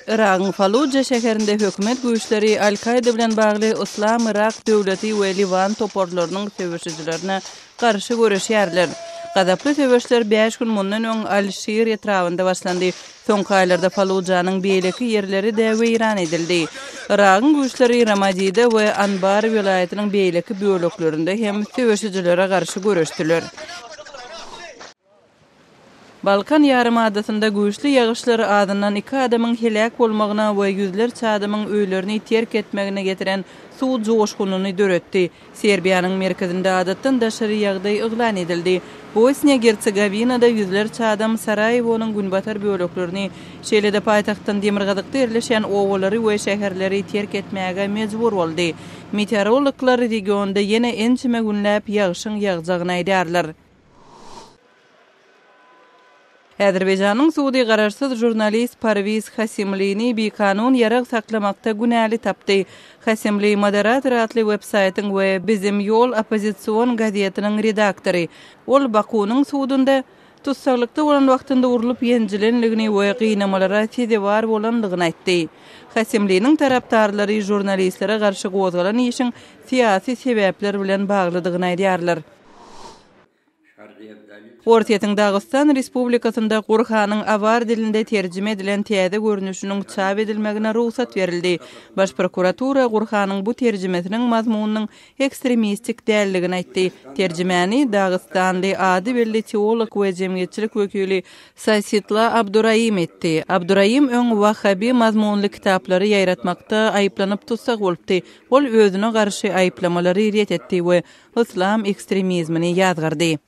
Yragyň Falluja şäherinde hökümet güýçleri Al-Kaýda bilen bagly Yslam Yrak döwleti we Liwan toparlarynyň söweşijilerine garşy göreşýärler. Gazaply söweşler bäş gün mundan öň Al-Şir etrabynda başlandy. Soňky aýlarda Fallujanyň beýleki ýerleri-de weýran edildi. Yragyň güýçleri Ramadide we Anbar welaýatynyň beýleki böleklerinde hem söweşijilere garşy göreşdiler. Balkan ýarymadasynda güýçli ýagyşlar azyndan iki adamyň heläk bolmagyna we ýüzlerçe adamyň öýlerini terk etmegine getiren suw joşgunyny döretdi. Serbiýanyň merkezinde adatdan daşary ýagdaý yglan edildi. Bosniýa-Gersegowinada ýüzlerçe adam Saraýewonyň günbatar böleklerini, şeýle-de paýtagtdan demirgazykda ýerleşýän obalary we şäherleri terk etmäge mejbur boldy. Meteorologlar regionda ýene ençeme günläp ýagşyň ýagjagyny aýdýarlar. Azerbaýjanyň sudy garaşsyz žurnalist Parwiz Hasimlini bikanun ýarag saklamakda günäli tapdy. Hasimli Moderator atly websaýtyň we Bizim Ýol oppozision gazetiniň redaktory. Ol Bakunyň sudunda tussaglykda bolan wagtynda urlup ýenjilendigini we gynamalara sezewar bolandygyny aýtdy. Hasimliniň tarapdarlary žurnalistlere garşy gozgalan işiň syýasy sebäpler bilen baglydygyny aýdýarlar. Orsýetiň Dagystan Respublikasynda Gurhanyň awar dilinde terjime edilen täze görnüşiniň çap edilmegine rugsat berildi. Baş prokuratura Gurhanyň bu terjimesiniň mazmunynyň ekstremistik däldigini aýtdy. Terjimäni dagystanly ady belli teolog we jemgyýetçilik wekili Sasitla Abduraim etdi. Abduraim öň wahhabi mazmunly kitaplary ýaýratmakda aýyplanyp tussag bolupdy. Ol özüne garşy aýyplamalary ret etdi we yslam ekstremizmini ýazgardy.